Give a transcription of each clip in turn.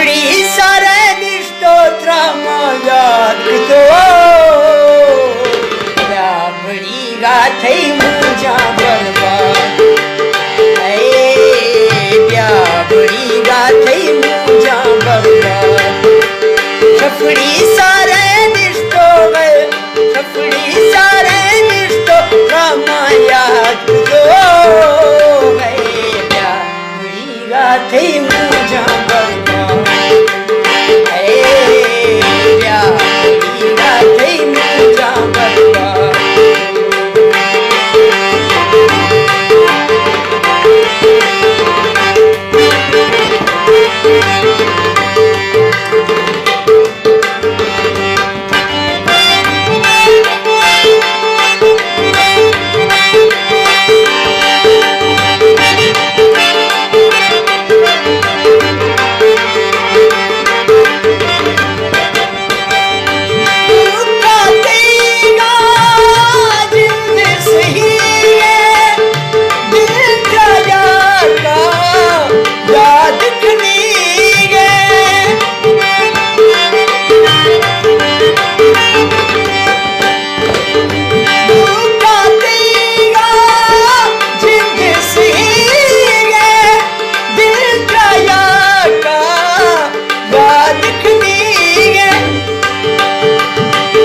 بڑی سارے نشتو ترا ما یاد کتو، بیا بڑی گا تئی مونجاں برباد۔ اے بیا بڑی گا تئی مونجاں برباد۔ شفڑی سارے نشتو گئے، شفڑی سارے نشتو ترا ما یاد کتو، اے بیا بڑی گا تئی مونجاں برباد۔ اے بیا بڑی گا تئی مونجاں برباد۔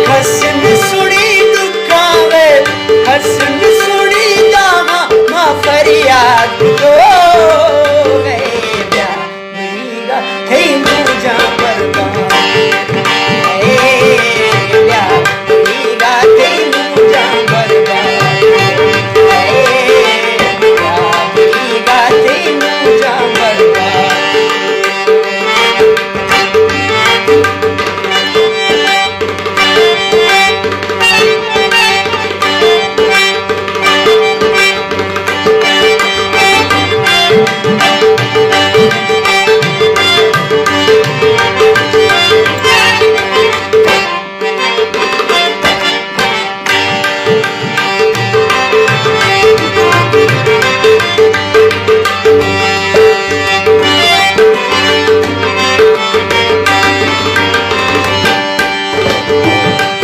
کس نہ سنی ڈکاں وے، کس نہ سنی داغاں ما فریاد کتو، اے بیا بڑی گا تئی مونجاں برباد۔ اے بیا بڑی گا تئی مونجاں برباد۔ اے بیا بڑی گا تئی مونجاں برباد۔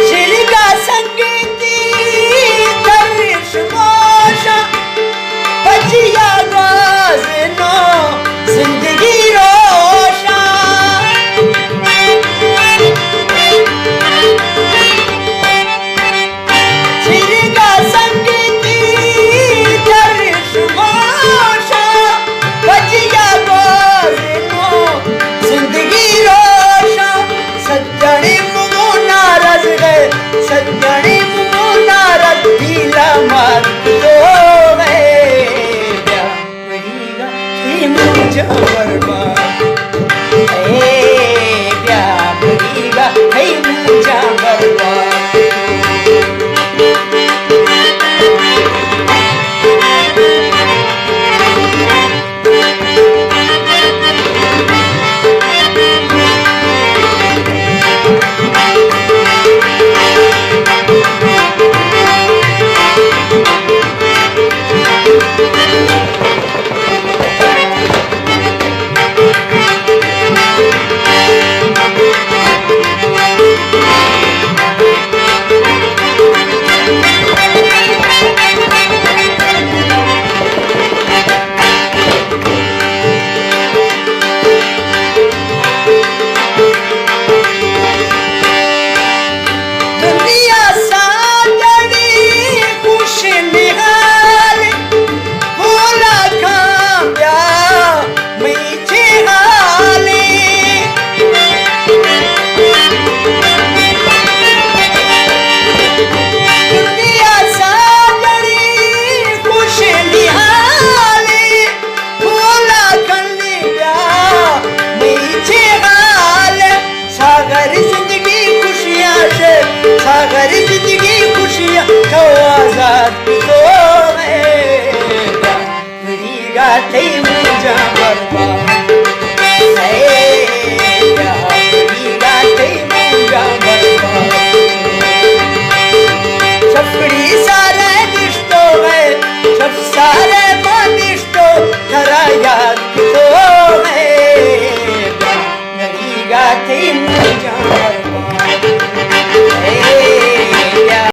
شلگا سنگتی ترش موشاں، پجیا گوازنو زندگی روشاں۔ چرگا سنگتی ترش موشاں، پجیا گوازنو زندگی روشاں۔ سجنی مو ناراض گئے، سجنی مو ناراض، ہیلا مات تو گئے۔ بیا بڑی گا تئی مونجاں برباد۔ اے بیا بڑی گا تئی مونجاں برباد۔ دنیا ساجنی خوش نہال، بھولا کھاں بیا مئی چے حالے۔ دنیا ساجنی خوش نہالے، بھولا کھنی بیا مئی چے حال۔ ساغر زندگی خوشیاں شے، ساغر زندگی خوشیاں، تو آزاد کتو اے بیا بڑی گا تئی مونجاں برباد۔ اے بیا بڑی گا تئی مونجاں برباد۔ شفڑی سارے نشتو اے، شف سارے ما نشتو، ترا یاد کتو اے بیا